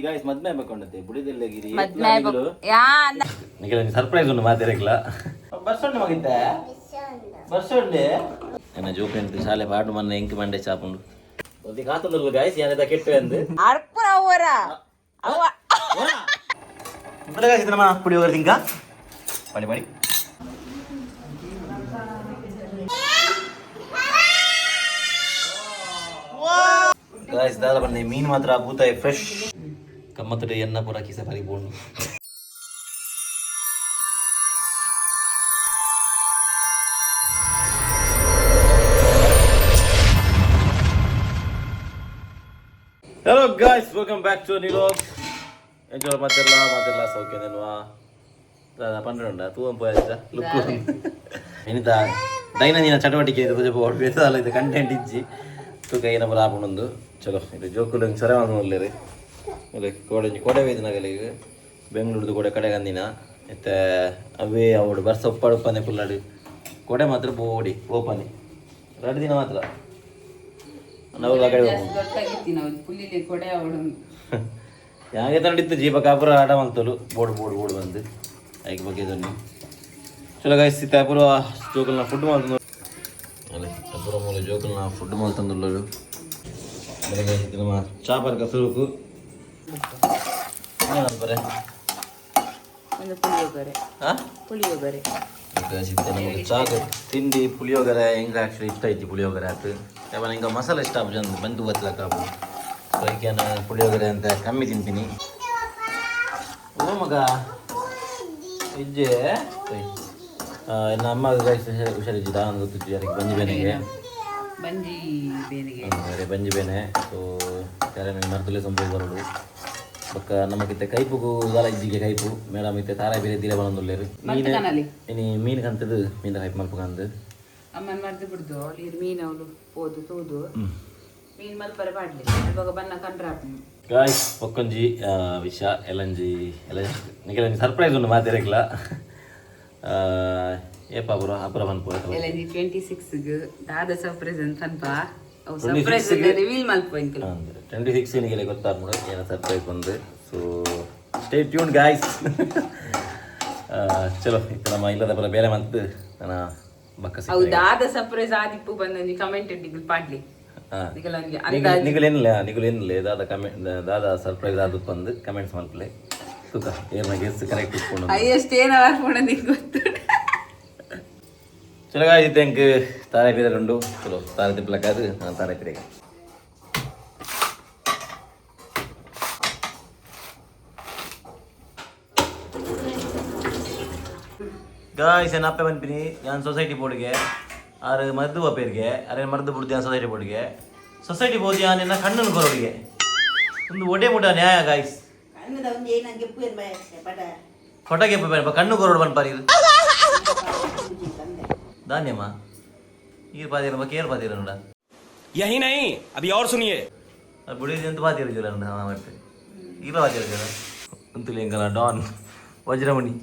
Guys ಮದ್ಮೆ ಬೇಕೊಂಡತೆ ಬುಡಿದೆಲ್ಲಗಿರಿ. ಮದ್ಮೆ ಯಾ. ನಿಖಿಲ ಸರ್ಪ್ರೈಸ್ ಉಂಡು ಮಾತೆರೆಗ್ಲ ಬರ್ಸೊಂಡು ಮಗಿತ್ತೆ ಬರ್ಸೊಂಡೆ ಎನ್ನ ಜೋಕು ಎಂತ ಶಾಲೆ ಪಾಡು ಮನ್ನ ಎಂಕ್ ಮಂಡೆ ಚಾಪುಂಡು ಒದಿ ಕಾತೊಂದುಲ್ಲ ಗಾಯ್ಸ್ ಯಾನೆದ ಕೆಟ್ಟು ಅಂದು. ಅರ್ಪುನ ಅವರ ಅವ. ಗಾಯ್ಸ್ ನಮ್ಮ ಪುಳಿಯೋಗರೆ ತಿಂಕ ಪಡಿ ಪಡಿ. ಗಾಯ್ಸ್ ದಾದ ಬನ್ನಿ ಮೀನು ಮಾತ್ರ ಬೂತಾಯಿ ಫ್ರೆಶ್ ಕಮ್ಮತ್ತಡೆ ಎನ್ನ ಪೂರ ಕಿಸೆ ಪರಿ ಬೋಂಡು. Hello guys, welcome back to new vlog. ಎಂಚ ಮಾತೆರ್ಲ ಮಾತೆರ್ಲ ಸೌಖ್ಯದಲ್ವಾ? ಪನ್ನುಂಡ ತೂವಂ ಪೋಯಚ್ಚ ಲುಕ್ ಇನಿತ ದೈನಂದಿನ ಚಟುವಟಿಕೆ ಇದು ಪೂಜೆ ಪೋಡು ಇದು ಕಂಟೆಂಟ್ ಇಜ್ಜಿ ತೂಕ ಏನ ಪೂರ ಆಪುಂಡೊಂದು. ಚಲೋ ಇದು ಜೋಕುಲು ಸರ ಉಲ್ಲೇರು ಅಲ್ಲ ಕೋಡೆ ಕೋಡೆ ವೇದಿನಗಲಿಗೆ ಬೆಂಗಳೂರ್ದು ಕೋಡೆ ಕಡೆ ಕಂದಿನ ಇತ್ತೆ ಅವೇ ಅವಡು ಬರ್ಸ ಉಪ್ಪಾಡು ಉಪ್ಪನೆ ಫುಲ್ಲಾಡು ಕೊಡೆ ಮಾತ್ರ ಬೋಡಿ ಓಪನೆ 2 ದಿನ ಮಾತ್ರ ನಾವು ಆ ಕಡೆ ಹೋಗುದು. ಗೊತ್ತಾಗಿತ್ತಿ ನಾವು ಪುಲ್ಲಿಲಿ ಕೊಡೆ ಅವಳು. ಯಾಗೆ ತಂಡಿತ್ತು ಜೀಪ ಕಾಪುರ ಆಟ ಮಂತಲು ಬೋರ್ಡ್ ಬೋರ್ಡ್ ಬೋರ್ಡ್ ಬಂದು ಐಕ್ ಬಗ್ಗೆ ಇದನ್ನು. ಚಲೋ ಗಾಯ್ಸ್ ಇತ್ತೆ ಅಪುರ ಜೋಕುಲ್ನ ಫುಡ್ ಮಾಡ್ತಂದು ಅಲ್ಲೇ ಅಪುರ ಮೂಲ ಜೋಕುಲ್ನ ಫುಡ್ ಮಾಡ್ತಂದುಳ್ಳರು. ಬೆಳಗ್ಗೆ ನಮ್ಮ ಚಾಪರ್ ಸುರುಕು ಬರೆ. ಒಂದು ಪುಳಿಯೋಗರೆ. ಹಾಂ. ಪುಳಿಯೋಗರೆ. ಇತ್ತೆ ನಮಗೆ ಚಾಕ್ ತಿಂಡಿ ಪುಳಿಯೋಗರೆ ಹೆಂಗೆ ಆ್ಯಕ್ಚುಲಿ ಇಷ್ಟ ಐತಿ ಪುಳಿಯೋಗರೆ ಆತು ಯಾವಾಗ ಹಿಂಗೆ ಮಸಾಲೆ ಇಷ್ಟ ಆಪು ಜನ ಬಂದು ಬತ್ಲಕ್ಕ ಆಪು. ಸೊ ಐಕೆ ಪುಳಿಯೋಗರೆ ಅಂತ ಕಮ್ಮಿ ತಿಂತೀನಿ. ಓ ಮಗ ಇಜ್ಜೆ ಇನ್ನು ಅಮ್ಮ ಹುಷಾರಿಜ್ಜಿ ದಾನ ಗೊತ್ತಿಜ್ಜಿ ಯಾರಿಗೆ ಬಂಜಿ ಬೇನೆಗೆ. ಬಂಜಿ ಬೇನಿಗೆ. ಅರೆ ಬಂಜಿ ಬೇನೆ. ಸೊ ಯಾರೇ ಮರ್ತಲೆ ಸಂಪು ಬರೋಡು ಬೊಕ್ಕ ನಮಗಿತ್ತೆ ಕೈಪುಗು ದಾಲ ಇಜ್ಜಿಗೆ ಕೈಪು ಮೇಡಮ್ ಇತ್ತೆ ತಾರ ಬೇರೆ ದಿಲ ಬಂದುಲ್ಲೇರು ಮೀನು. ಕನಲಿ. ಇನಿ ಮೀನು ಕಂತದು ಮೀನು ಕೈಪು ಮಲ್ಪಕಂದು. ಅಮ್ಮನ ಮರ್ದು ಬಿಡ್ದು ಅವಳು ಇರು ಮೀನು ಅವಳು ಪೋದು ತೋದು ಮೀನು ಮಲ್ಪರೆ ಪಾಡ್ಲಿ ಇವಾಗ ಬನ್ನ ಕಂಡ್ರ. ಗಾಯ್ಸ್ ಒಕ್ಕೊಂಜಿ ವಿಷ ಎಲ್ಲಂಜಿ ಎಲ್ಲ ನಿಖಿಲಂಜಿ ಸರ್ಪ್ರೈಸ್ ಉಂಡು ಮಾತೆರೆಗ್ಲ. ಏಪ ಅಪುರ ಅಪುರ ಪನ್ಪು. ಎಲ್ಲಂಜಿ 26 ದಾದ ಸರ್ಪ್ರೈಸ್ ಅಂತ ಅನ್ಪ ಅವು 26 ಸರ್ಪ್ರೈಸ್ ರಿವೀಲ್ ಮಲ್ಪ ಇಂಕಲ್. 26 ನಿಖಿಲೆ ಗೊತ್ತಾಗ್ಬಿಡು ಏನೋ ಸರ್ಪ್ರೈಸ್ ಬಂದು. ಸೊ ಸ್ಟೇ ಟ್ಯೂನ್ ಗಾಯ್ಸ್. ಚಲೋ ಇತ್ತು ನಮ್ಮ ಇಲ್ಲದ ಪರ ಬೇರೆ ಮಂತ್ ನನ್ನ ಬಕ್ಕ. ಅವು ದಾದ ಸರ್ಪ್ರೈಸ್ ಆದಿಪ್ಪು ಬಂದೊಂಜಿ ಕಮೆಂಟ್ ನಿಗಲ್ ಪಾಡ್ಲಿ ನಿಗಲ್ ಒಂಜಿ ಅಂದಾಜು. ನಿಗುಲ್ ಏನಿಲ್ಲ ನಿಗುಲ್ ಏನಿಲ್ಲ ದಾದ ಕಮೆಂಟ್ ದಾದ ಸರ್ಪ್ರೈಸ್ ಆದಪ್ಪ ಬಂದು ಕಮೆಂಟ್ಸ್ ಮಲ್ಪಲೆ ತೂಕ ಏನ ಗೆಸ್ ಕರೆಕ್ಟ್ ಇಟ್ಕೊಂಡು. ಹೈಯೆಸ್ಟ್ ಏನ ಬರ್ಪುಂಡ ನಿಂಗೆ ಗೊತ್ತು. ಚಲೋ ಗಾಯ್ಸ್ ಎಂಕ್ ತಾರೆ ಪೀರೆ ಉಂಡು. ಚಲೋ ತಾರೆ ತಿಪ್ಪಲಕ್ಕಾದು ನಾನು ತಾರೆ ಪೀರೆಗೆ. ಗಾಯ್ಸ್ ಏನು ಅಪ್ಪೆ ಪನ್ಪಿನಿ ಯಾನ್ ಸೊಸೈಟಿ ಬೋರ್ಡ್ಗೆ ಆರು ಮದ್ದು ಅಪ್ಪೇರಿಗೆ ಅರೆ ಮದ್ದು ಬಿಡ್ದು ಯಾನ್ ಸೊಸೈಟಿ ಬೋರ್ಡ್ಗೆ ಸೊಸೈಟಿ ಬೋದು ಯಾನ್ ಎನ್ನ ಕಣ್ಣನ್ನು ಕೊರೋಡಿಗೆ ಒಂದು ಒಡೆ ಮುಟ ನ್ಯಾಯ ಗಾಯ್ಸ್. ಫೋಟೋಗೆ ಕಣ್ಣು ಕೊರೋಡು ಪನ್ಪಾರಿ ಇದು ಧಾನ್ಯಮ್ಮ ಈರ್ ಪಾದಿರ ಕೇರ್ ಪಾದಿರ ನೋಡ. यही नहीं, अभी और सुनिए. ಅದು ಬುಡಿದ ಎಂತ ಪಾದಿರ ಜಲ ಮತ್ತೆ ಈರ ಪಾದಿರ ಜಲ ಅಂತಲೇ ಎಂಕಲ ಡಾನ್ ವಜ್ರಮಣಿ.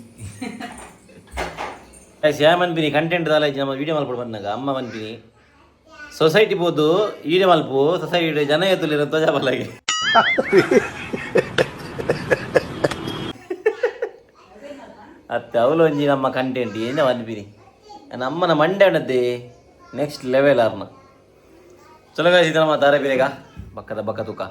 ಗೈಸ್ ಯಾ ಮನ್ಪಿನಿ ಕಂಟೆಂಟ್ ದಾಲ ಇಜ್ಜಿ ನಮ್ಮ ವಿಡಿಯೋ ಮಲ್ಪಡು ಬಂದಾಗ ಅಮ್ಮ ಮನ್ಪಿನಿ ಸೊಸೈಟಿ ಪೋದು ಈಡೆ ಮಲ್ಪು ಸೊಸೈಟಿ ಜನ ಎತ್ತುಲಿರ ಧ್ವಜ ಬಲ್ಲಾಗಿ ಅತ್ತೆ ಅವಳು ಒಂಜಿ ನಮ್ಮ ಕಂಟೆಂಟ್ ಏನ ಮನ್ಪಿನಿ ನಮ್ಮನ ಮಂಡೆ ಅಣ್ಣದ್ದೆ ನೆಕ್ಸ್ಟ್ ಲೆವೆಲ್ ಆರ್ನ. ಚಲೋ ಗಾಯ್ಸ್ ಇದು ನಮ್ಮ ತಾರೆ ಬೀರೆಗ ಬಕ್ಕದ ಬಕ್ಕ ತೂಕ.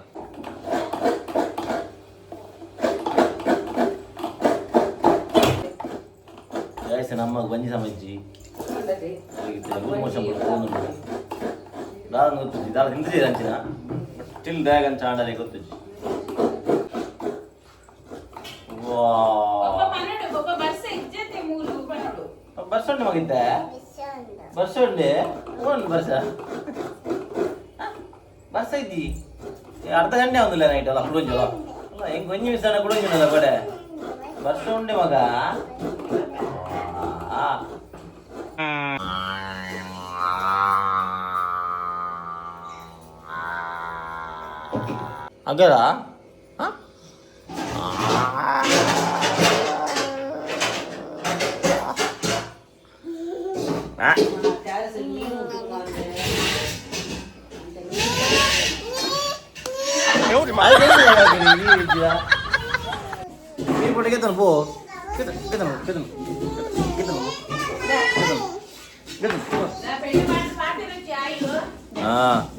ಗಾಯ್ಸ್ ನಮ್ಮ ಬಂಜಿ ಸಮಜ್ಜಿ ಮೋಷನ್ ಗೊತ್ತುಂಟು ದಾದ ಗೊತ್ತುಜ್ಜಿ ದಾದ ತಿಂದಿದ್ದೀರ ಅಂಚಿನ ಬಟ್ ಸ್ಟಿಲ್ ದ್ಯಾಗ ಅಂಚ ಆಂಡರೆ ಗೊತ್ತುಜ್ಜಿ. ವಾ ಬರ್ಸೊಂಡೆ ಮಗಿದ್ದೆ ಬರ್ಸೊಂಡೆ ಓನ್ ಬರ್ಸ ಬರ್ಸ ಇದ್ದಿ ಅರ್ಧ ಗಂಟೆ ಒಂದಿಲ್ಲ ನೈಟ್ ಅಲ್ಲ ಕುಡೊಂಜಲ ಅಲ್ಲ ಹೆಂಗ್ ಒಂಜಿ ಮಿಸ್ ಕುಡೊಂಜಲ್ಲ ಕಡೆ ಬರ್ಸ ಉಂಡೆ ಮಗ. ಆ. ಅಗರ ನೀರು ಕೊಟ್ಟೆ ಗೆತ್ತನು ಪೋ ಗೆತ್ತನು ಗೆತ್ತನು ಗೆತ್ತನು ಗೆತ್ತನು ಗೆತ್ತನು ಗೆತ್ತನು.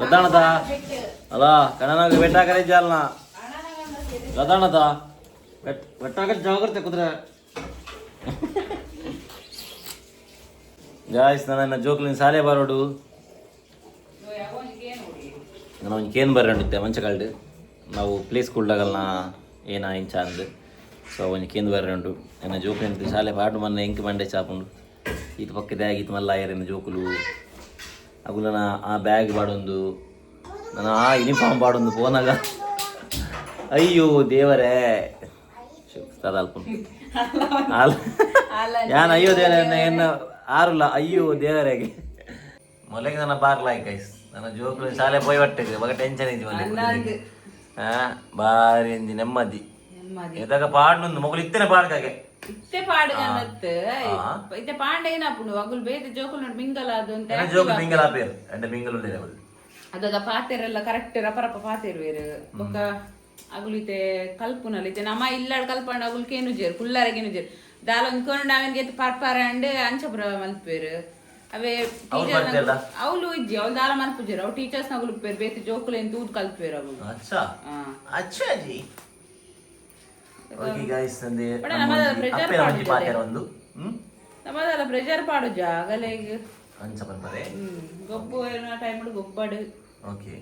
ಗದ್ದಾಣದ ಅಲ್ಲ ಕಣನಾಗ ಬೆಟ್ಟಾಕರೆ ಜಾಲ್ನ ಗದಾಣದ ಬೆಟ್ಟಾಕ ಜಾಗ್ರತೆ ಕುದುರೆ. ಗಾಯ್ಸ್, ನನ್ನ ಜೋಕ್ಲಿನ ಶಾಲೆ ಬರೋಡು. ನಾನು ಒಂಜಿ ಕೇನ್ ಬರ್ರಂಡಿದ್ದೆ ಮಂಚ ಕಳ್ದು ನಾವು ಪ್ಲೇ ಸ್ಕೂಲ್ದಾಗಲ್ನ ಏನ ಇಂಚ ಅಂದು. ಸೊ ಒಂಜಿ ಕೇಂದ್ ಬರ್ರಂಡು ಎನ್ನ ಜೋಕುಲು ಶಾಲೆ ಪಾಡು ಮನ್ನ ಎಂಕ್ ಮಂಡೆ ಚಾಪುಂಡು. ಈತ ಪಕ್ಕದ ಈತ ಮಲ್ಲ ಆಯರ್ ಜೋಕುಲು. ಅಗುಲನ ಆ ಬ್ಯಾಗ್ ಬಾಡೊಂದು, ನನ್ನ ಆ ಯೂನಿಫಾರ್ಮ್ ಬಾಡೊಂದು ಪೋನಾಗ ಅಯ್ಯೋ ದೇವರೇ ಅಲ್ಪ ಯಾನ್ ಅಯ್ಯೋ ದೇವರೇ ಎನ್ನ ಆರುಲ್ಲ ಅಯ್ಯೋ ದೇವರೆಗೆ ಮೊಲೆಗೆ ನನ್ನ ಬಾರ್ಲಾಯ್ ಗೈಸ್. ನನ್ನ ಜೋಕುಲು ಶಾಲೆ ಪೋಯ್ ಬಟ್ಟೆಗೆ ಬಗ ಟೆನ್ಷನ್ ಇದ್ದಿ ಮೊಲೆ. ಬಾರಿ ಇಂಜಿ ನೆಮ್ಮದಿ. ಎದಾಗ ಪಾಡ್ನೊಂದು ಮೊಗಲು ಇತ್ತನೆ ಪಾಡ್ಕಾಗೆ. ಇತ್ತೆ ಪಾಡುಗನ್ನತ್ ಇತ್ತೆ ಪಾಂಡೆ ಏನಾಪುಂಡು ಅಗುಲ್ ಬೇತೆ ಜೋಕುಲ್ ನೋಡ್ ಮಿಂಗಲ್ ಅದು ಅಂತ. ಎನ್ನ ಜೋಕುಲು ಮಿಂಗಲ್ ಆಪೇರು ಅಂಡ ಮಿಂಗಲ್ ಉಲ್ಲೇರೆ ಅವಳು. ಅದಾಗ ಪಾತೆರೆಲ್ಲ ಕರೆಕ್ಟ್ ರಪ ರಪ ಪಾತೆರುವೆರು. ಬೊಕ್ಕ ಅಗುಲು ಇತ್ತೆ ಕಲ್ಪುನಲ್ಲ. ಇತ್ತೆ ನಮ್ಮ ಇಲ್ಲಾಡ್ ಕಲ್ಪಂಡ ಅಗುಲ್ ಕೇನುಜೇರು ಕುಲ್ಲಾರೆ ಕೇನುಜೇರು ದಾಲ ಒಂಜಿ ಕೊರುಂಡ ಅವನಿಗೆ ಪರ್ಪಾರ ಅಂಡ್ ಅಂಚಪುರ ಮಲ್ಪೇರು ಅವೇ. ಅವ್ರು ಟೀಚರ್ ಬರ್ತೆಲ್ಲ? ಅವಳು ಇಜ್ಜಿ, ಅವಳು ದಾಲ ಮಲ್ಪುಜೇರು. ಅವು ಟೀಚರ್ಸ್ ನಗುಲು ಉಪ್ಪೇರು, ಬೇತೆ ಜೋಕುಲು ಏನ್ ತೂದ್ ಕಲ್ಪೇರು ಅಗುಲು. ಅಚ್ಚಾ. ಅಚ್ಚಾ ಜಿ. ಓಕೆ ಗೈಸ್, ಅಂದೆ ಬಡ ನಮ್ಮದ pressure ಅಪ್ಪೆನ ಒಂಜಿ ಪಾಡ್ಜೆ. ಪಾತೆರ ಒಂದು ನಮ್ಮದಲ್ಲ ಪ್ರೆಷರ್ ಪಾಡು ಜಾಗಲೇಗ್. ಅಂಚ ಪನ್ಪರೆ. ಗೊಬ್ಬು ಟೈಮ್ ಗೊಬ್ಬಡು. ಓಕೆ.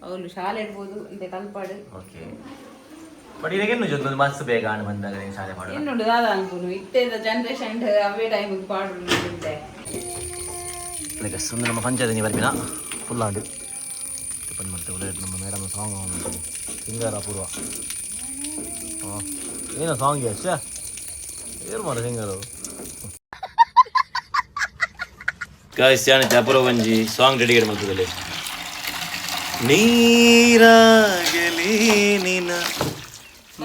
ಅವಳು ಶಾಲೆ ಇಡ್ಬೋದು ಅಂತೆ ಕಲ್ಪಾಡು. ಓಕೆ, ಬಟ್ ಇದಕ್ಕೆ ಜೊತೆ ಮಸ್ತ್ ಬೇಗ ಆಣ್ ಬಂದಾಗ ನೀನು ಶಾಲೆ ಮಾಡುವ. ಇನ್ನುಂಡು ದಾದ ಅನ್ಪುನು ಇತ್ತೆ ಜನರೇಷನ್ ಅವೇ ಟೈಮ್ ಪಾಡು ಇತ್ತೆ. ಲೈಕ್ ಒಂದು ನಮ್ಮ ಪಂಚಾಯತ್ ಬರ್ಪಿನ ಫುಲ್ ಆಂಡ್ ಟಿಫನ್ ಮಾಡ್ತೇವೆ. ಒಳ್ಳೆ ನಮ್ಮ ಮೇಡಮ್ ಸಾಂಗ್ ಸಿಂಗರ್ ಅಪೂರ್ವ. ಹಾಂ, ಏನೋ ಸಾಂಗ್ ಅಷ್ಟೇ ಏನು ಮಾಡ ಸಿಂಗರು. ಗಾಯ್ಸ್, ಯಾನಿತ್ತೆ ಅಪೂರ್ವ ಒಂಜಿ ಸಾಂಗ್ ಡೆಡಿಕೇಟ್ ಮಾಡ್ತದಲ್ಲಿ. ನೀರಾಗಲೇ ನಿನ್ನ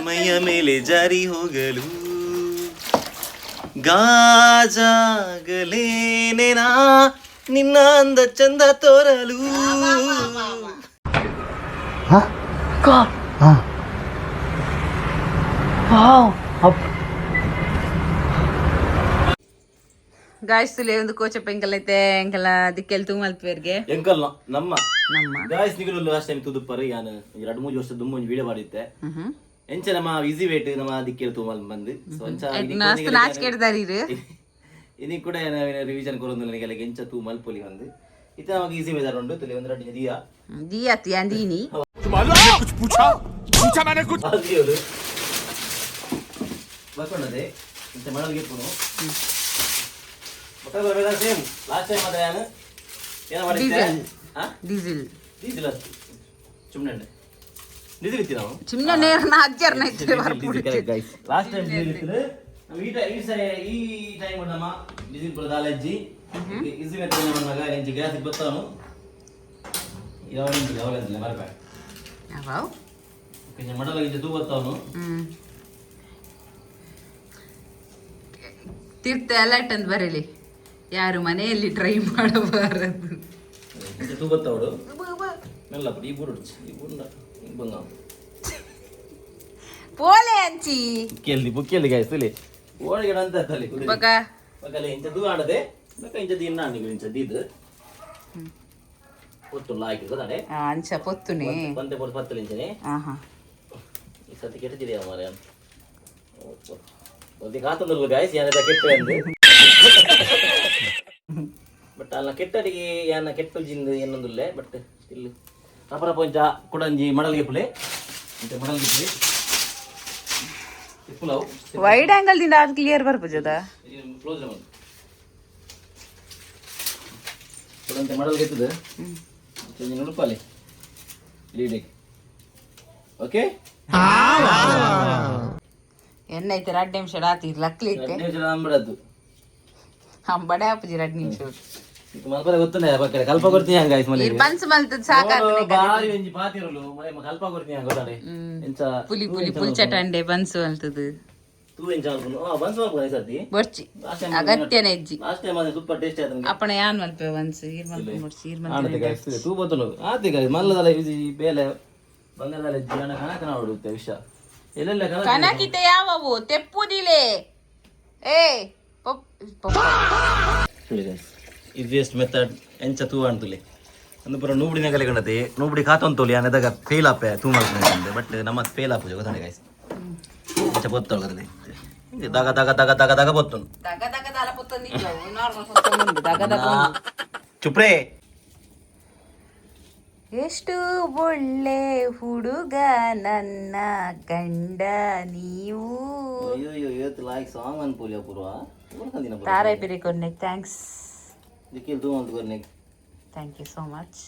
ಮೈಯ ಮೇಲೆ ಜಾರಿ ಹೋಗಲು, ಗಾಜಾಗಲೇ ನೆನ ನಿನ್ನ ಅಂದ ಚಂದ ತೋರಲು. ಗಾಯ್ಸ್, ತುಲೆ ಒಂದು ಕೋಚ ಪೆಂಕಲ್ ಐತೆ ಎಂಕಲ ದಿಕ್ಕೆಲ್ ತೂಮಲ್ಪೇರ್ಗೆ. ಎಂಕಲ್ನ ನಮ್ಮ ನಮ್ಮ ಗಾಯ್ಸ್, ನಿಗಲು ಲಾಸ್ಟ್ ಟೈಮ್ ತೂದುಪ್ಪರು ಯಾನ್ 2-3 ವರ್ಷ ದುಮ್ಮು ಒಂಜಿ ವಿಡಿಯೋ ಮಾಡಿದ್ದೆ. ಎಂಚ ನಮ್ಮ ಈಸಿ ವೇಟ್ ನಮ್ಮ ದಿಕ್ಕೆಲ್ ತೂಮಲ್ ಬಂದು. ಸೊ ಅಂಚ ನಾಸ್ತು ನಾಚಿಕೆಡ್ದಾರೀರು. ಇನಿ ಕೂಡ ರಿವಿಷನ್ ಕೊರೊಂದು ನಿಗಲಿಗೆ ಎಂಚ ತೂ ಮಲ್ಪೊಲಿ ಬಂದು. ಇತ್ತೆ ನಮಗೆ ಈಸಿ ವೇದಾರ್ ಉಂಡು. ತುಲೆ ಒಂದು ಎರಡು ದಿಯಾ. ದಿಯಾತಿ ಅಂದೀನಿ. ಬಾಜಿಯೋದು ಬರ್ಕೊಂಡದೆ ಇಂಚ ಮಣಲ್ಗೆ ಇಪ್ಪುನು. ಬೊಕ್ಕ ಸೇಮ್ ಲಾಸ್ಟ್ ಟೈಮ್ ಮಾತ್ರ ಯಾನು ಏನ ಮಾಡಿದ್ದೆ? ಡೀಸೆಲ್. ಆ? ಡೀಸೆಲ್. ಡೀಸೆಲ್ ಅಷ್ಟು ಸುಮ್ಮನೆ ಡೀಸೆಲ್ ಇತ್ತಿ ನಾವು. ಚಿನ್ನ ನೇರನ ಅಜ್ಜರ್ನ ಇತ್ತೆ ಬರ್ಪುಡು. ಲಾಸ್ಟ್ ಟೈಮ್ ಡೀಸೆಲ್ ಇತ್ತು. ನಾವು ಈ ಟೈ- ಈ ಸೈ ಈ ಟೈಮ್ ನಮ್ಮ ಡೀಸೆಲ್ ಪೂರ ದಾಲಜ್ಜಿ ಈಸಿ ಮೆತ್ತನೆ ಬಂದಾಗ ಎಂಚ ಗ್ಯಾಸ್ ಬತ್ತಾನು ಯಾವಾಗ ಯಾವಾಗ ಮರಪೆ. ಅವಾವ್. ಕೊಂಚ ಮಡಲ ಇಂಚ ತೂ ಬತ್ತಾನು. ತೀರ್ಥ ಅಲರ್ಟ್ ಅಂತ ಬರಲಿ, ಯಾರು ಮನೆಯಲ್ಲಿ ಟ್ರೈ ಮಾಡಬಾರದು. ಇಂಚ ತೂ ಬತ್ತಾವಡು ಮೆಲ್ಲ ಈ ಬೂರು ಈ ಬೂರು ಬಂಗ. ಪೋಲೆ ಅಂಚಿ. ಬುಕ್ಕಿಯಲ್ಲಿ ಬುಕ್ಕಿಯಲ್ಲಿ ಗಾಯ್ಸ್ ತುಲಿ ಓಡಿಗೆ ಅಂತ ತಲೆ. ಬಕ ಬಕಲೆ ಇಂಚ ದೂ ಆಡದೆ ಬಕ ಇಂಚ ದಿನ್ನ ನೀವು ಇಂಚ ದೀದ್ ಗೊತ್ತುಲ್ಲ ಆಯ್ತು ಗೊತ್ತಾಡೆ. ಅಂಚ ಪೊತ್ತುನೆ. ಬಂತೆ ಪೊತ್ತು ಪತ್ತಲು ಇಂಚನೆ. ಆಹಾ. ಈ ಸತಿ ಕೆಟ್ಟಿದೆಯಾ ಮಾರ್ರೆ? ಒಂದು ಕಾತಂದಲ್ಲ ಗಾಯ್ಸ್, ಯಾನೆದ ಕೆಟ್ಟ ಅಂದು. ಬಟ್ ಅಲ್ಲ ಕೆಟ್ಟಡಿಗೆ ಯಾನ ಕೆಟ್ಟು ಜಿಂದು ಏನೊಂದುಲ್ಲೆ. ಬಟ್ ಇಲ್ಲಿ ಅಪರ ಪಂಚ ಕುಡಂಜಿ ಮಡಲ್ಗೆ ಪುಲೆ ಇಂಚ ಮಡಲ್ಗೆ ಪುಲೆ ಪುಲಾವ್. ವೈಡ್ ಆಂಗಲ್ ದಿಂದ ಅದು ಕ್ಲಿಯರ್ ಬರ್ಪುಜದ. ಕ್ಲೋಸ್ ಮಾಡಿ ಕುಡಂತೆ ಮಡಲ್ಗೆ ಎತ್ತದ ಚಂಜಿ ನುಡುಪಾಲೆ ಲೀಡಿಗೆ. ಓಕೆ. ಎಣ್ಣೆ ಐತೆ 2 ನಿಮಿಷ ಆತಿ ಲಕ್ಲಿ ಇತ್ತೆ. 2 ನಿಮಿಷ ಅಂಬಿಡದ್ದು. ಅಂಬಡೆ ಆಪುಜಿ 2 ನಿಮಿಷ. ಮಲ್ಪರೆ ಗೊತ್ತುಂಡೆ ಪಕ್ಕಡೆ ಕಲ್ಪ ಕೊಡ್ತೀನಿ ಹಂಗ ಆಯ್ತು ಮನೆಗೆ. ಬನ್ಸ್ ಮಲ್ತದ್ ಸಾಕಾಗ್ತದೆ. ಬಾರಿ ಒಂಜಿ ಪಾತಿರಲು ಮನೆ ಕಲ್ಪ ಕೊಡ್ತೀನಿ ಹಂಗ ಗೊತ್ತಾಡೆ ಎಂಚ. ಪುಲಿ ಪುಲಿ ಪುಲ್ಚಟಂಡೆ ಬನ್ಸು ಮಲ್ತದು. ತೂ ಎಂಚ ಮಲ್ಪುನು? ಆ ಬನ್ಸ್ ಮಲ್ಪುನ ಈ ಸರ್ತಿ. ಬೊರ್ಚಿ ಅಗತ್ಯನೇ ಇಜ್ಜಿ. ಲಾಸ್ಟ್ ಟೈಮ್ ಅದು ಸೂಪರ್ ಟೇಸ್ಟ್ ಆಯ್ತು ನಮ್ಗೆ. ಅಪ್ಪಣೆ ಯಾನ್ ಮಲ್ಪೆ ಬನ್ಸ್ ಈರ್ ಮಲ್ಪು ಬೊರ್ಚಿ ಈರ್ ಆಣತೆ ಮಲ್ಪು. ಗಾಯ್ಸ್, ತೂ ಬತ್ತುಂಡು ಆತೆ ಗಾಯ್ಸ್. ಮಲ್ಲದಲ್ಲ ಈ ಬೇಲೆ ಬಂಗಾರದಲ್ಲಿ ಜೀವನ ಕನಕನ ಹೊಡುತ್ತೆ ವಿಷ ಎಲ್ಲೆಲ್ಲ ಕನಕ ಕನಕಿತೆ ಯಾವವು ತೆಪ್ಪುದಿಲೆ ಏ ಪೊಪ್ ಪೊಪ್. ಈಸಿಯೆಸ್ಟ್ ಮೆಥಡ್ ಎಂಚ ತೂ ಅಂತುಲೆ ಒಂದು ಪೂರ ನೂಬುಡಿನ ಕಲೆ ಕಂಡತೆ ನೂಬುಡಿ ಕಾತೊಂತೋಲಿ ಅನ್ನದಾಗ ಫೇಲ್ ಆಪೆ ತೂ ಮಾಡ್ತೀನಿ ಬಟ್ ನಮ್ಮ ಫೇಲ್ ಆಪುಜ ಗೊತ್ತಾನೆ ಗೈಸ್ ಎಂಚ ಬೊತ್ತೊಳಗದೆ ದಗ ದಗ ದಗ ದಗ ದಗ ಬೊತ್ತುಂಡು. ದಗ ದಗ ದಾಲ ಪೊತ್ತೊಂದಿದ್ದವು ನಾರ್ಮಲ್ ಪೊತ್ತೊಂದುಂಡು ದಗ ದಗ ಉಂಡು. ಚುಪ್ರೇ. ಎಷ್ಟು ಒಳ್ಳೆ ಹುಡುಗ ನನ್ನ ಗಂಡ ನೀವು. ಅಯ್ಯೋ ಅಯ್ಯೋ, ಇವತ್ತು ಲಾಯ್ಕ್ ಸಾಂಗ್ ಅನ್ಪೋಲಿ ಪೂರ್ವ. ತಾರೈ ಪಿರಿ ಕೊನ್ನೆ thanks. ದಿಕ್ಕಿಲ್ ತೂ ಅಂತ ಕೊರ್ನೆ. Thank you so much.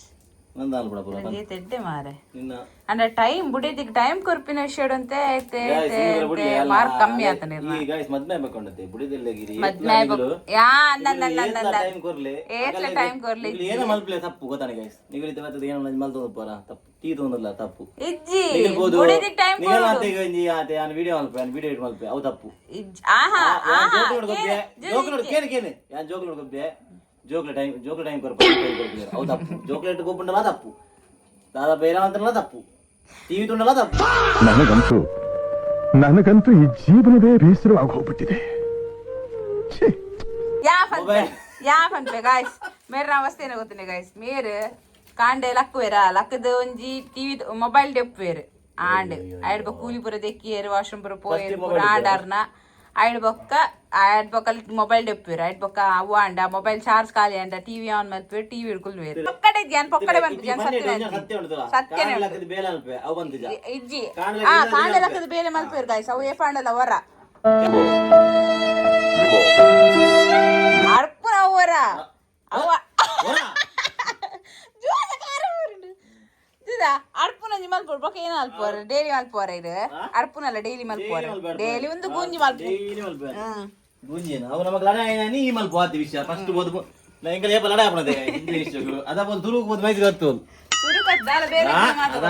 ನಂದಾಲ್ ಬಿಡ ಪೂರ್ವ. ನನಗೆ ತೆಡ್ಡೆ ಮಾರೆ. ನಿನ್ನ ಅಂದ್ರೆ ಟೈಮ್ ಬುಡಿದಿಕ್ ಟೈಮ್ ಕೊರ್ಪಿನ ವಿಷಯಡಂತೆ ಐತೆ. Guys, ಇಂದು ಬುಡಿ ಅಲ್ಲ. ಮಾರ್ಕ್ ಕಮ್ಮಿ ಆತನೆ. ಈ ಗೈಸ್ ಮದ್ಮೆ ಬೇಕೊಂಡತೆ ಬುಡಿದೆಲ್ಲ ಗಿರಿ. ಮದ್ಮೆ ಯಾ ಅಂದ ಅಂದ ಅಂದ ಅಂದ. ಟೈಮ್ ಕೊರ್ಲೆ. ಏತ್ಲ ಟೈಮ್ ಕೊರ್ಲೆ. ಇಲ್ಲಿ ಏನ ಮಲ್ಪ್ಲೆ ತಪ್ಪು ಗೊತ್ತಾನೆ ಗೈಸ್. ನಿಗಲಿತ ಬರ್ತದೆ ಏನೋ ಮಲ್ತೊಂದು ಪೋರ ತಪ್ಪು, ಟೀ ತೊಂದಲ್ಲ ತಪ್ಪು. ಇಜ್ಜಿ. ನಿಗಲ್ಬೋದು. ಬುಡಿದಿಕ್ ಟೈಮ್ ನಿಗಲ್ ಆತೆ ಈಗ ಒಂಜಿ ಆತೆ ಯಾನ್ ವಿಡಿಯೋ ಮಲ್ಪೆ, ಯಾನ್ ವಿಡಿಯೋ ಮಲ್ಪೆ, ಅವು ತಪ್ಪು. ಇಜ್ಜಿ ಆಹಾ. ಯಾನ್ ಆಹಾ. ಜೋಕ್ ನೋಡ್ಕೊಬ್ಬೆ, ಜೋಕ್ ನೋಡ್ ಕೇನೆ ಕೇನೆ, ಯಾನ್ ಜೋಕ್ ನೋಡ್ಕೊಬ್ಬೆ, ಜೋಕ್ಲೆ ಟೈಮ್ ಜೋಕ್ಲೆ ಟೈಮ್ ಕೊರ್ಪ ಟೈಮ್ ಕೊರ್ಪೆ, ಅವು ತಪ್ಪು. ಜೋಕ್ಲೆಟ್ ಗೊಬ್ಬುಂಡಲ ತಪ್ಪು, ದಾದಾ ಬೇರೆ ಅಂತಲ್ಲ ತಪ್ಪು, ಟಿವಿ ತುಂಡಲ ತಪ್ಪು. ನನಗಂತೂ ನನಗಂತೂ ಈ ಜೀವನವೇ ಬೇಸರವಾಗಿ ಹೋಗ್ಬಿಟ್ಟಿದೆ ಛೀ. ಯಾ ಫನ್ಪೆ ಯಾ ಫನ್ಪೆ ಗಾಯ್ಸ್, ಮೇರೆ ನಾ ವಸ್ತೇನ ಗೊತ್ತನೆ ಗಾಯ್ಸ್, ಮೇರ್ ಕಾಂಡೆ ಲಕ್ಕುವೆರ ಲಕ್ಕದ ಒಂಜಿ ಟಿವಿ ಮೊಬೈಲ್ ಡೆಪ್ಪುವೆರ್ ಆಂಡ್ ಆಯ್ಡ್ ಬೊಕ್ಕ ಕೂಲಿ ಪೂರ ದೆಕ್ಕಿಯೆರ್, ವಾಶ್ರೂಮ್ ಪೂರ ಪೋಯೆರ್ ಪೂರ ಆಂಡಾರ್ನ ಆಯ್ಡ್ ಬೊಕ್ಕ ಆಯ್ಡ್ ಬೊಕ್ಕ ಮೊಬೈಲ್ ಡೆಪ್ಪುವೆರ್. ಆಯ್ಡ್ ಬೊಕ್ಕ ಅವು ಆಂಡ ಮೊಬೈಲ್ ಚಾರ್ಜ್ ಖಾಲಿ ಆಂಡ ಟಿವಿ ಆನ್ ಮಲ್ಪುವೆರ್, ಟಿವಿ ಕುಲ್ವೇರ್. ಪೊಕ್ಕಡೆ ಇದ್ಯಾನ್ ಪೊಕ್ಕಡೆ ಬಂತು ಸತ್ಯನೇ. ಸತ್ಯ ಉಂಟು. ಸತ್ಯನೇ. ಲಕ್ಕದ ಬೇಲೆ ಅಲ್ಪೆ ಅವು ಬಂತಿಜ. ಇಜ್ಜಿ. ಕಾಂಡ್ಲೆ ಆ ಕಾಂಡೆ ಲಕ್ಕದ ಬೇಲೆ ಮಲ್ಪುವೆರ್ ಗಾಯ್ಸ್, ಅವು ಏಪಾಂಡಲ ಹೊರ ಅರ್ಪುನ ಅವರ ಅವ ಜೋಸ ಕಾರ ಊರುಂಡು. ಜುದಾ, ಅರ್ಪುನ ಒಂಜಿ ಮಲ್ಪೊಡು ಬೊಕ ಏನ ಮಲ್ಪುವರ್? ಡೈಲಿ ಮಲ್ಪುವರ ಇದು ಅರ್ಪುನಲ್ಲ ಡೈಲಿ ಮಲ್ಪುವರ ಡೈಲಿ ಒಂದು ಗೂಂಜಿ ಮಲ್ಪು. ಡೈಲಿ ಮಲ್ಪೆ ಗುಂಜಿನ ಅವು ನಮಗ್ ಲಡಾಯಿ ನೀ ಮಲ್ಪ ಆತಿ ವಿಷಯ ಫಸ್ಟ್ ಬೋದು ಎಂಕಲ್ ಏಪ ಲಡಾಯಿ ಆಪಣದೆ ಇಂಗ್ಲಿಷ್ ಅದ ಬೋದು ತುರುಕ್ ಬೋದು ಮೈಸೂರು ಹತ್ತು. ಸುರುಕತ್ ದಾಲ ಬೇರೆ ಏನ ಮಾತಾಡ.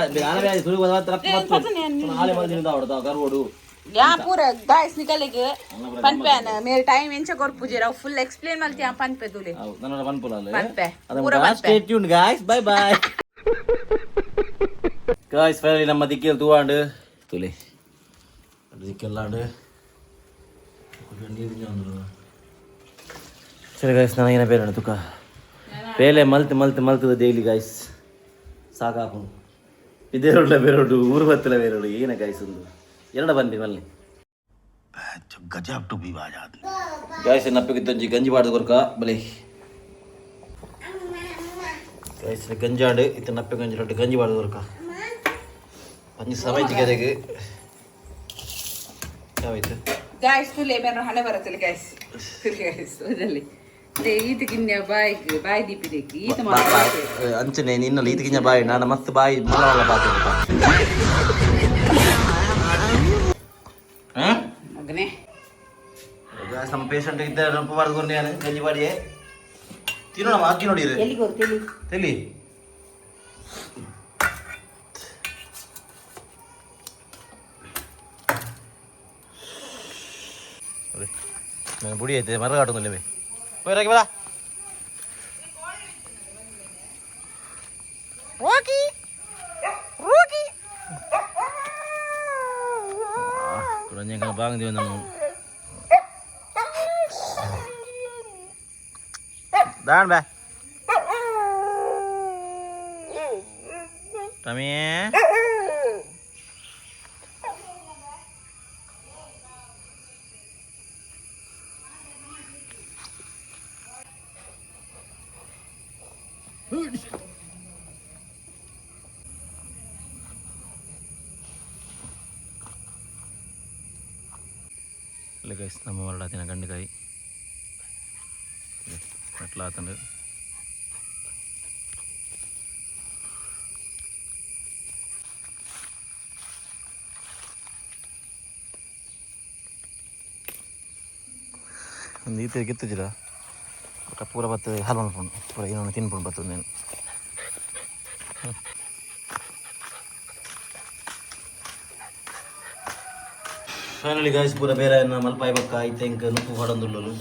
ತುರುಕ್ ಬೋದು ಮಾತ್ರ ಮತ್ತು ಆಲೆ ಮಲ್ದಿನ ಅವಡ್ದ ಗರ್ವೋಡು. ಯಾ ಪೂರ ಗಾಯ್ಸ್ ನಿಕಲಿಗೆ ಪನ್ಪೆ ಮೇರೆ ಟೈಮ್ ಎಂಚ ಕೊರ್ಪುಜೆರ್ ಅವು ಫುಲ್ ಎಕ್ಸ್ಪ್ಲೇನ್ ಮಲ್ತಿ ಆ ಪನ್ಪೆ ತುಲೆ. ಹೌದು, ನನ್ನ ಪನ್ಪುಲ ಅಲ್ಲ. ಪನ್ಪೆ ಪೂರ ಪನ್ಪೆ. Stay tune guys, bye bye guys. Finally ನಮ್ಮ ದಿಕ್ಕಿಲ್ ತೂವಾಂಡು ತುಲೆ ದಿಕ್ಕೆಲ್ಲಾಂಡು ಸರಿ ಗಾಯ್ಸ್. ನನಗೇನ ಬೇರೆ ತುಕ ಬೇಲೆ ಮಲ್ತ್ ಮಲ್ತ್ ಮಲ್ತದ ಡೈಲಿ ಗಾಯ್ಸ್ ಸಾಕಾಪುಂಡು. ಇದೇ ರೋಡ್ಲ ಬೇರೋಡು ಊರು ಬತ್ತಲ ಬೇರೋಡು ಏನ ಗಾಯ್ಸ್ ಒಂದು ಎರಡ ಬಂದಿ ಮಲ್ಲಿ ಗಾಯ್ಸ್. ನಪ್ಪಿಗಿತ್ತೊಂಜಿ ಗಂಜಿ ಬಾಡ್ದು ಕೊರ್ಕ ಬಲೆ ಗಾಯ್ಸ್. ಗಂಜಾಂಡು ಇತ್ತ ನಪ್ಪೆ ಗಂಜಿ ರೊಟ್ಟು ಗಂಜಿ ಬಾಡ್ದು ಕೊರ್ಕ ಪಂಜಿ ಸಮಯ ಜಿಗದೆಗೆ ಯಾವಾಯ್ತು. ಗಾಯ್ಸ್ ತುಲೆ ಮೇರೆ ಹಣೆ ಬರತ್ತಲೆ ಗಾಯ್ಸ್ ತುಲೆ ಗಾಯ್ಸ್ ಓದಲ್ಲಿ ಈತ ಕಿನ್ಯ ಬಾಯ್ ಬಾಯ್ ದೀಪಿದೆಕ್ ಈತ ಮಾತ್ರ. ಅಂಚನೆ ನಿನ್ನಲ್ಲಿ ಈತ ಕಿಂಜ ಬಾಯಿ ನಾನು ಮಸ್ತ್ ಬಾಯಿ ಮಲವಲ್ಲ ಬಾತು. ಮಗನೇ. ನಮ್ಮ ಪೇಷಂಟ್ ಇದ್ದ ನಪ್ಪ ಬಾರ್ದು ಕೊರ್ನಿ ಗಂಜಿ ಬಾಡಿಯೇ ತಿನ್ನೋಣ ಹಾಕಿ ನೋಡಿರಿ. ಎಲ್ಲಿಗೆ ಹೋಗ್ತೀವಿ? ತಿಳಿ ನಾನು ಬುಡಿ ಐತೆ ಮರ ಆಟೋದಿಲ್ಲ ಹೋಯ್ರಾಕಿ ಬರ ರೋಗಿ ರೋಗಿ. ಕುಡಂಜ ಬಾಂಗ್ ನಾನು ದಾಣ್ ಬಾ ಟಮಿ. ಇಲ್ಲ ಗೈಸ್, ನಮ್ಮ ಮರಡಾತಿನ ಗಂಡಿಕಾಯಿ ಎಟ್ಲ ಆತಂಡು. ಒಂದು ಈತ ಗೆತ್ತುಜಿರ ಬೊಕ ಪೂರ ಬತ್ತು ಹಾಲು ಮಲ್ಪುಂಡು ಪೂರ ಇನ್ನೊಂದು ತಿನ್ಪುಂಡು ಬತ್ತು నేను. ಫೈನಲಿ ಗಾಯ್ಸ್, ಪೂರ ಬೇರೆ ಮಲ್ಪಾಯಿ ಬೊಕ್ಕ ಐತೆ ಇಂಕ ನುಪ್ಪು ಕೊಡೊಂದುಳ್ಳಲು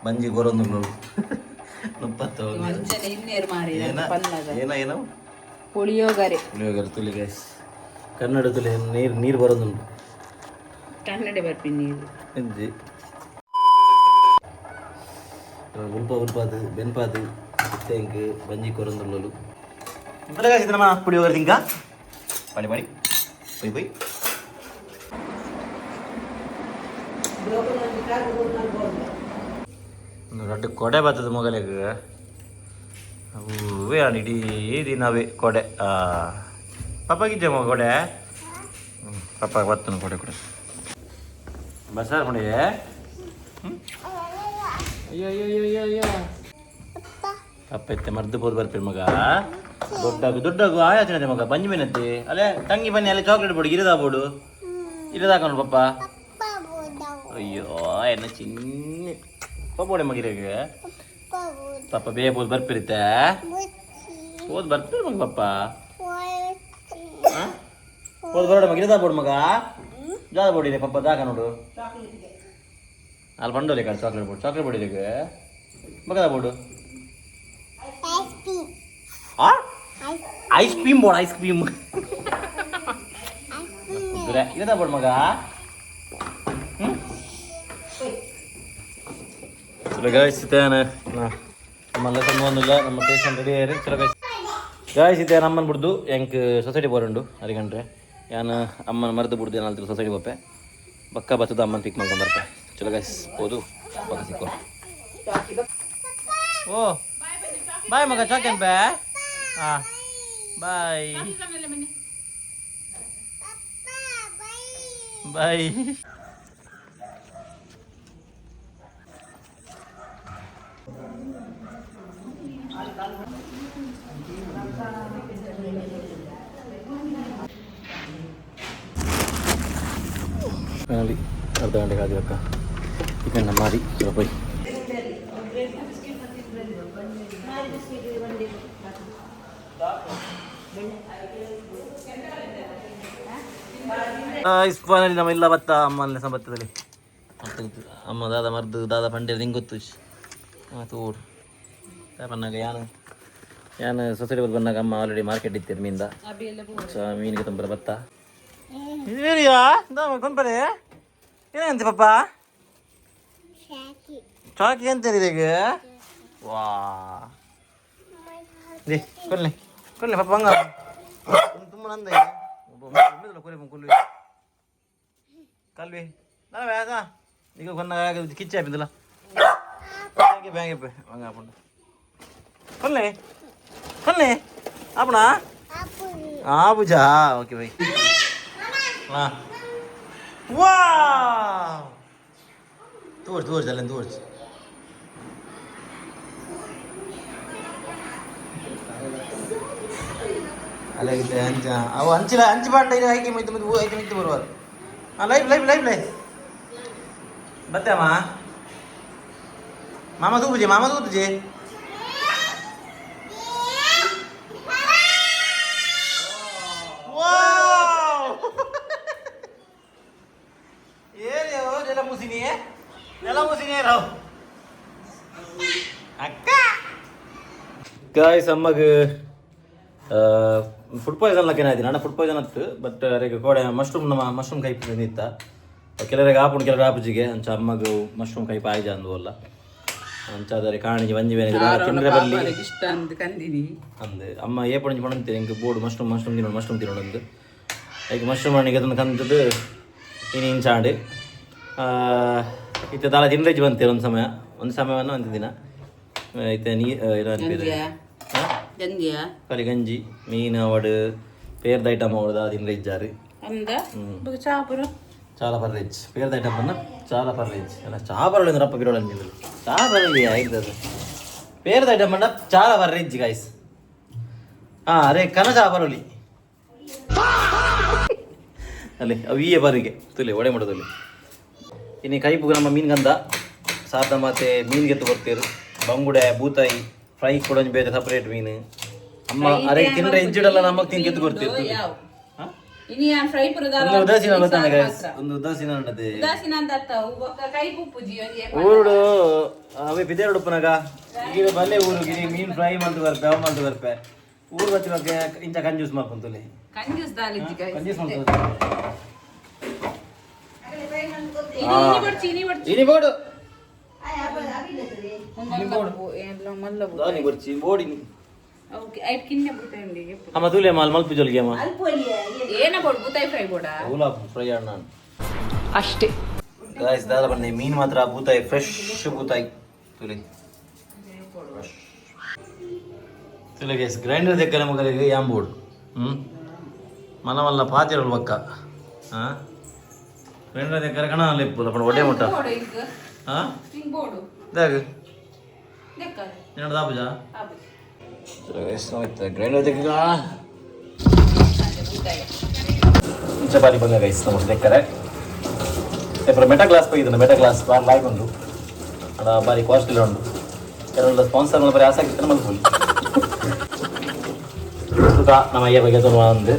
ಬಂಜಿ ಗೊರೊಂದುಳ್ಳಲು ನುಪ್ಪತ್ತು. ಅಂಚನೆ ಇನ್ನೇರು ಮಾರಿ ಏನ ಪನ್ನಗ ಏನ ಏನೋ ಪುಳಿಯೋಗರೆ. ಪುಳಿಯೋಗರೆ ತುಲಿ ಗೈಸ್. ಕನ್ನಡದಲ್ಲಿ ನೀರು ನೀರು ಬರೋದುಂಟು. ಕನ್ನಡ ಬರ್ಪಿನಿ ನೀರು. ಇಜ್ಜಿ, ಉಲ್ಪ ಉಲ್ಪಾದು ಬೆನ್ಪಾದು thank ಬಂಜಿ ಕೊರಂದುಳ್ಳಲು. ನಮ್ಮ ಪುಳಿಯೋಗರೆ ತಿಂಕ ಪಡಿ ಪಡಿ ಪೊಯ್ ಪೊಯ್. ರಡ್ಡು ಕೊಡೆ ಬರ್ತದೆ ಮೊಗಲಿಗೆ. ಹೂವೇ ಇಡೀ ದಿನವೇ ಕೊಡೆ. ಪಪ್ಪಾಗಿದ್ದೆ ಮಗ ಕೊಡೆ. ಪಪ್ಪ ಬರ್ತನ ಕೊಡೆ ಕೊಡೆ ಬಸಾರ್ ಕೊಡೆ. ಅಯ್ಯೋ ಅಯ್ಯೋ ಅಯ್ಯೋ ಅಯ್ಯೋ, ಪಪ್ಪ ಇತ್ತೆ ಮರ್ದು ಪೋದು ಬರ್ಪೇರು ಮಗ. ದೊಡ್ಡಗು ದೊಡ್ಡಗು ಆಯಾಚನೆ ಮಗ ಬಂಜಿ ಮೇನತ್ತೆ ಅಲ್ಲೇ ತಂಗಿ ಬನ್ನಿ. ಅಲ್ಲೇ ಚಾಕ್ಲೇಟ್ ಬೋಡು ಇರದಾ ಬೋಡು ಇರದಾಕೊಂಡು ಪಪ್ಪ. ಅಯ್ಯೋ ಎನ್ನ ಚಿನ್ನ ಪಪ್ಪ ಮಗಿರಿಗೆ. ಪಪ್ಪ ಬೇಗ ಪೋದು ಬರ್ಪಿರುತ್ತೆ, ಪೋದು ಬರ್ಪಿರು ಮಗ. ಪಪ್ಪ ಪೋದು ಬರೋಡ ಮಗ. ಇರದಾ ಬೋಡು ಮಗ, ಜಾದ ಬೋಡಿದೆ ಪಪ್ಪ ದಾಕ ನೋಡು. ಅಲ್ಲಿ ಬಂಡೋಲೆ ಕಾಡು ಚಾಕ್ಲೇಟ್ ಬೋಡು, ಚಾಕ್ಲೇಟ್ ಬೋಡಿದೆ ಮಗದ ಬೋಡು. ಆ ಐಸ್ ಕ್ರೀಮ್ ಬೋಡು, ಐಸ್ ಕ್ರೀಮ್ ಇರದಾ ಬೋಡು ಮಗ. ಚಲೋ ಗಾಯ್ಸ್, ಇತ್ತೇನ ನಮ್ಮ ಲೆಸನ್ ಒಂದಿಲ್ಲ, ನಮ್ಮ ಪೇಷಂಟ್ ರೆಡಿ ಆಯ್ರಿ. ಚಲೋ ಗಾಯ್ಸ್, ಗಾಯ್ಸ್ ಇತ್ತೆ ಅಮ್ಮನ ಬಿಡ್ದು ಎಂಕ್ ಸೊಸೈಟಿ ಬೋರುಂಡು ಅರಿಗಂಡ್ರೆ. ಯಾನ್ ಅಮ್ಮನ ಮರೆದು ಬಿಡ್ದು ಏನಾದ್ರು ಸೊಸೈಟಿ ಬೋಪೆ ಬಕ್ಕ ಬತ್ತದ ಅಮ್ಮನ ಪಿಕ್ ಮಾಡ್ಕೊಂಡು ಬರ್ಪೆ. ಚಲೋ ಗಾಯ್ಸ್, ಹೋದು ಬಕ್ಕ ಸಿಕ್ಕೋ. ಓ ಬಾಯ್ ಮಗ, ಚಾಕೆನ್ ಬೇ. ಹಾಂ ಬಾಯ್ ಬಾಯ್. ಫೈನಲಿ ಅರ್ಧ ಗಂಟೆಗೆ ಆದಿ ಅಕ್ಕ ಚಿಕನ್ ಮಾರಿ. ಚಲೋ ಪೋಯ್. ಫೈನಲಿ ನಮ್ಮ ಇಲ್ಲ ಬತ್ತ ಅಮ್ಮನ ಬತ್ತದಲ್ಲಿ ಅಮ್ಮ ದಾದ ಮರ್ದು ದಾದ ಪಂಡೆ ನಿಂಗೆ ಗೊತ್ತು. ತೋಡು ಬನ್ನಾಗ ಯಾನು ಯಾನು ಸೊಸೈಟಿ ಬಂದಾಗ ಅಮ್ಮ ಆಲ್ರೆಡಿ ಮಾರ್ಕೆಟ್ ಇತ್ತು ಮೀನ್ದ. ಸೊ ಮೀನಿಗೆ ತುಂಬರ ಬತ್ತ ಕೊಂಪರೆ ಏನಂತೆ ಪಪ್ಪ ಚಾಕಿ ಅಂತ ಈಗ. ವಾ they ಕೊಲ್ಲೆ ಕೊಲ್ಲೆ ಪಪ್ಪ ಹಂಗ ತುಂಬ ನಂದ ಕೊಲ್ಲು ಕಲ್ವಿ ಬೇಗ ಈಗ ಕೊನ್ನ ಕಿಚ್ಚೆ ಹಾಪಿದ್ದಲ್ಲ ಬ್ಯಾಂಗ್ ಹಂಗ ಹಾಕೊಂಡು ಕೊಲ್ಲೆ ಕೊಲ್ಲೆ ಆಪಣ ಆಬುಜಾ. ಓಕೆ ಬೈ. ಹಾಂ ವಾವ್, ತೋರ್ಸು ತೋರ್ಸು ಅಲ್ಲೇ ತೋರ್ಸು. ಅಲ್ಲಾಗಿದ್ದೆ ಅಂಚ ಅವು ಅಂಚಿಲ ಅಂಚು ಬಾಂಡ ಇದು ಐಕೆ ಮಿತ್ತು ಮಿತ್ತು ಐಕೆ ಮಿತ್ತು ಬರುವರು. ಹಾಂ ಲೈಫ್ ಲೈಫ್ ಲೈಫ್ ಲೈಫ್ ಬತ್ತೆ ಅಮ್ಮ. ಮಾಮ ತೂಪುಜೆ, ಮಾಮ ತೂಪುಜೆ. ವಾವ್ ಏ ನೆಲ ಮುಸಿನಿ, ನೆಲ ಮುಸಿನಿ ರಾವ್ ಅಕ್ಕ. ಗಾಯ್ಸ್, ಅಮ್ಮಗ್ ಫುಡ್ ಪಾಯ್ಸನ್ ಲಕ್ಕ ಏನಾಯ್ತು ನಾನು ಫುಡ್ ಪಾಯ್ಸನ್ ಹತ್ತು. ಬಟ್ ಅರೆಗೆ ಕೋಡೆ ಮಶ್ರೂಮ್, ನಮ್ಮ ಮಶ್ರೂಮ್ ಕೈಪು ನಿತ್ತ ಕೆಲವರಿಗೆ ಆಪುಂಡು, ಕೆಲವರು ಆಪುಜಿಗೆ. ಅಂಚ ಅಮ್ಮಗ್ ಮಶ್ರೂಮ್ ಕೈಪು ಆಯ್ಜ ಅಂದು ಅಲ್ಲ. ಅಂಚ ಆದರೆ ಕಾಣಿಜಿ ಒಂಜಿ ಬೇನೆ ತಿಂದ್ರೆ ಬಲ್ಲಿ ಇಷ್ಟ ಅಂದ್ ಕಂದಿನಿ. ಅಂದ್ ಅಮ್ಮ ಏ ಪಣಂಜಿ ಪಣಂತೆ ಎಂಕ್ ಬೋರ್ಡ್ ಮಶ್ರೂಮ್ ಮಶ್ರೂಮ್ ತಿನ್ನೋಡು, ಮಶ್ರೂಮ್ ತಿನ್ನೋಡು ಅಂದು. ಐಕ್ ಮಶ್ರೂಮ್ ಹಣ್ಣಿಗೆ ಅದನ್ನು ಕಂತದ್ದು ಇನಿ ಇಂಚಾಂಡ್ ಇತ್ತೆ ದಾಲ ತಿಂದ್ರೆಜ್ ಬಂತೆ. ಒಂದು ಸಮಯ ಒಂದು ಸಮಯವನ್ನು ಒಂದು ದಿನ ಇತ್ತೆ ನೀ ಗಂಜಿಯಾ? ಗಂಜಿಯಾ? ಕರಿ ಗಂಜಿ ಮೀನು ಅವಡು ಪೇರ್ದ ಐಟಮ್ ಅವಡು ದಾಲ ತಿಂದ್ರೆ ಇಜ್ಜಾರು. ಅಂದ ಬೊಕ ಚಾಪುರು. ಚಾಲ ಪರ್ರೇಜ್ ಪೇರ್ದ ಐಟಮ್ ಅನ್ನ ಚಾಲ ಪರ್ರೇಜ್ ಅಲ್ಲ, ಚಾ ಬರೋಳು ಅಂದ್ರೆ ಅಪ್ಪ ಬಿರೋಳು ಅಂದಿದ್ರು. ಚಾ ಬರಲಿ ಆಯ್ತದ. ಪೇರ್ದ ಐಟಮ್ ಅನ್ನ ಚಾಲ ಪರ್ರೇಜ್ ಗಾಯ್ಸ್. ಹಾ ಅರೆ ಕನ ಚಾ ಬರೋಲಿ ಅಲ್ಲಿ ಅವು ಈಯ ಬರಿಗೆ ತುಲಿ ಒಡೆ ಮಾಡೋದಲ್ಲಿ. ಇನ್ನು ಕೈಪುಗ ನಮ್ಮ ಮೀನ್ಗಂದ ಸಾದ ಮತ್ತೆ ಮೀನ್ಗೆತ್ತು ಕೊಡ್ತೀರು. ಬಂಗುಡೆ ಬೂತಾಯಿ ಫ್ರೈ ಕೂಡ ಒಂಜಿ ಬೇರೆ ಸಪರೇಟ್ ಮೀನು. ಅಮ್ಮ ಅರೆ ತಿಂದ್ರೆ ಇಜ್ಜಿಡಲ್ಲ ನಮಗೆ ತಿನ್ಕೆತ್ತು ಕೊಡ್ತೀರು. ಇನಿ ಯಾನ್ ಫ್ರೈ ಪುರ ದಾಲ ಒಂದು ಉದಾಸೀನ ಗೊತ್ತಾನೆ guys, ಒಂದು ಉದಾಸೀನ ಉಂಟದೆ. ಉದಾಸೀನ ಅಂತ ಅತ್ತ ಬೊಕ ಕೈಪು ಉಪ್ಪುಜಿ ಒಂಜಿ. ಊರುಡು ಅವೇ ಬಿದೇರುಡು ಉಪ್ಪುನಗ ಗಿರಿ ಬಲ್ಲೆ ಊರು ಗಿರಿ ಮೀನ್ ಫ್ರೈ ಮಲ್ತು ಬರ್ಪೆ, ಅವು ಮಲ್ತು ಬರ್ಪೆ. ಊರು ಬತ್ತಿ ಬಗ್ಗೆ ಇಂಚ ಕಂಜೂಸ್ ಮಲ್ಪುಂತುಲೆ. ಕಂಜೂಸ್ ದಾಲಿಜ್ಜಿ ಗೈಸ್. ಕಂಜೂಸ್ ಮಲ್ಪುಂತು. ಇನಿ ಇನಿ ಬಡ್ಚಿ, ಇನಿ ಬಡ್ಚಿ. ಇನಿ ಬೋಡು. ಮಲ್ಲ. ದಾನಿ ಬರ್ಚಿ ಬೋಡಿ. ಓಕೆ, ಐಟ್ ಕಿನ್ನೆ ಬುತಾಯಿ. ಅಮ್ಮ, ತೂಲೆ ಮಾಲ್ ಮಲ್ಪು ಜೊಲ್ಗೆ ಅಮ್ಮ. ಏನ ಬೋಡು? ಬುತಾಯಿ ಫ್ರೈ ಬೋಡ? ಊಲ ಫ್ರೈ ಅಣ್ಣ. ಅಷ್ಟೇ. ಗಾಯ್ಸ್, ದಾದ ಬಂದೆ, ಮೀನು ಮಾತ್ರ ಬೂತಾಯಿ, ಫ್ರೆಶ್ ಬೂತಾಯಿ. ತುಲಿ ತುಲಿ ಗೈಸ್, ಗ್ರೈಂಡರ್ ದೆಕ್ಕನೆ ಮಗಲಿಗೆ ಯಾಂಬೋಡು. ಮಲ್ಲ ಮಲ್ಲ ಪಾತಿರಲು ಬಕ್ಕ. ಹಾಂ, ಗ್ರೈಂಡರ್ ದೆಕ್ಕರೆ ಕಣ ಲೆಪ್ಪು ಅಪ್ಪಣ ಒಡೆ ಮುಟ್ಟ. ಬೋಡು ಇಂಕ್. ಹಾಂ. ಇಂಕ್ ಬೋಡು. ದಾಗ. ದೆಕ್ಕ. ನಿನ್ನಡ ದಾಪುಜಾ? ಆಪುಜಿ. ಗ್ರೈಂಡರ್ ದೆಕ್ಕ. ಬುತಾಯಿ. ಇಂಚ ಬಾರಿ ಬಂದ ಗೈಸ್, ನಮ್ಮ ದೆಕ್ಕರೆ ಎಪ್ಪರ ಮೆಟಾ ಗ್ಲಾಸ್ ಪೈದನ. ಮೆಟಾ ಗ್ಲಾಸ್ ಬಾರಿ ಲಾಯ್ಕ್ ಉಂಡು ಅಡ, ಬಾರಿ ಕಾಸ್ಟ್ಲಿ ಉಂಡು. ಕೆಲವೆಲ್ಲ ಸ್ಪಾನ್ಸರ್ ಮಲ್ಪರೆ ಆಸಕ್ತಿ ಇತ್ತನ ಮಲ್ಪುಲಿ. ಸುತ ನಮ್ಮ ಅಯ್ಯ ಬಗ್ಗೆ ತೊಂದ ಅಂದು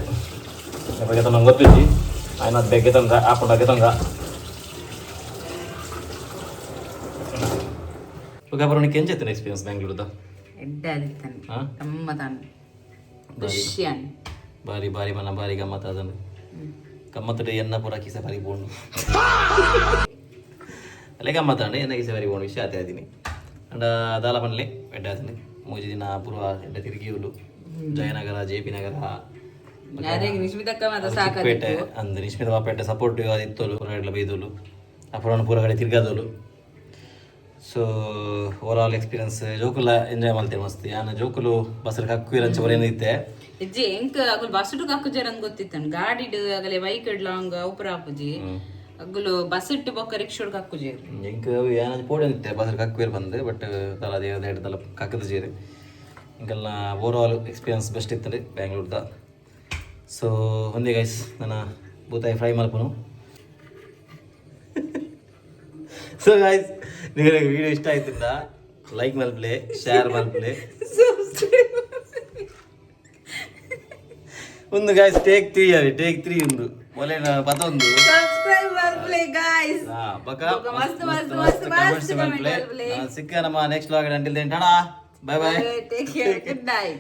ಬಗ್ಗೆ ತೊಂದ ಗೊತ್ತಿಜ್ಜಿ. ಆಯ್ನ ಬೆಗ್ಗೆ ತಂದ ಆಪುಂಡ ತಂಗ. ಓಕೆ, ಅப்புறம் ಉನಕ್ಕೆ ಎಂಚ ಎಕ್ಸ್ಪೀರಿಯನ್ಸ್ ಬ್ಯಾಂಗ್ಳೂರ್ದ? ಎಡ್ಡೆ ಆದಿತ್ತಾನೆ. ಹಾ? ಗಮ್ಮತಾನೆ, ಖುಷಿಯಾನ್. ಬಾರಿ ಬಾರಿ ಮನ ಬಾರಿ ಗಮ್ಮತ್ ಅದನ್ನು. ಗಮ್ಮತ್ತುಡು ಎನ್ನ ಪೂರ ಕಿಸೆ ಬಾರಿ ಬೋಂಡು ಅಲ್ಲೇ ಗಮ್ಮತ್ತಾಂಡು, ಎನ್ನ ಕಿಸೆ ಬಾರಿ ಬೋಂಡು ವಿಷಯ ಆತೆ ಅದೀನಿ. ಅಂಡ ದಾಲ ಪನ್ಲೆ, ಎಡ್ಡೆ ಆತೀನಿ. 3 ದಿನ ಪೂರ್ವ ಎಡ್ಡೆ ತಿರುಗಿಯುಲು, ಜಯನಗರ, ಜೆ ಪಿ ನಗರ. ಯಾರಿಗೆ ನಿಶ್ಮಿತಕ್ಕ ಮಾತ. ಚಿಕ್ಕಪೇಟೆ. ಸಾಕಾಗಿತ್ತು. ಅಂದ್ರೆ ನಿಶ್ಮಿತ ಪೇಟೆ ಸಪೋರ್ಟಿವ್ ಆದಿತ್ತೋಲು, ಹೊರಗಡೆ ಬೈದೋಲು, ಅಪುರವನ್ನು ಪೂರ ಕಡೆ ತಿರ್ಗಾದೋಲು. ಸೊ ಓವರ್ ಆಲ್ ಎಕ್ಸ್ಪೀರಿಯನ್ಸ್ ಜೋಕುಲ ಎಂಜಾಯ್ ಮಲ್ತೆ ಮಸ್ತ್. ಯಾನ ಜೋಕುಲು ಬಸ್ಸರ್ ಕಕ್ಕು ಇರಂಚ ಬರೇನಿತ್ತೆ. ಇಜ್ಜಿ, ಎಂಕ್ ಅಗುಲು ಬಸ್ ಟು ಕಕ್ಕು ಜರಂದ್ ಗೊತ್ತಿತ್ತನು. ಗಾಡಿಡ್ ಅಗಲೆ ಬೈಕ್ ಲಾಂಗ್ ಉಪರ ಆಪುಜಿ. ಅಗುಲು ಬಸ್ ಇಟ್ಟು ಬೊಕ್ಕ ರಿಕ್ಷೋಡ್ ಕಕ್ಕು ಜೇರು. ಎಂಕ್ ಯಾನ ಪೋಡಿನಿತ್ತೆ ಬಸ್ಸರ್ ಕಕ್ಕು ಬಂದು, ಬಟ್ ತಲ ದೇವದ ಎರಡು ತಲ ಕಕ್ಕದ ಜೇರು. ಇಂಕೆಲ್ಲ ಓವರ್ ಆಲ್ ಎಕ್ಸ್ಪೀರಿಯನ್ಸ್ ಬೆಸ್ಟ್ ಇತ್ತು ಬ್ಯಾಂಗ್ಳೂರ್ದ. ಸೊ ಒಂದೇ ಗೈಸ್, ನನ್ನ ಬೂತಾಯಿ ಫ್ರೈ ಮಲ್ಪನು. ಸೊ ಗೈಸ್, ನಿಮಗೆ ವಿಡಿಯೋ ಇಷ್ಟ ಆಯ್ತಿಂದ ಲೈಕ್ ಮಲ್ಪ್ಲೆ, ಶೇರ್ ಮಲ್ಪ್ಲೆ. ಒಂದು ಗೈಸ್, ಟೇಕ್ 3 ಅವಿ, ಟೇಕ್ 3. ಒಂದು ಒಲೆ ಪದೊಂದು. Subscribe ಮಲ್ಪಲೆ guys. ಹಾ, ಬಕ. ಬೊಕ ಮಸ್ತ್ ಮಸ್ತ್ ಮಸ್ತ್ ಮಸ್ತ್ comment ಮಲ್ಪಲೆ. ಸಿಕ್ಕ ನಮ್ಮ next vlog. Until then, tata, bye bye. Take care, good night.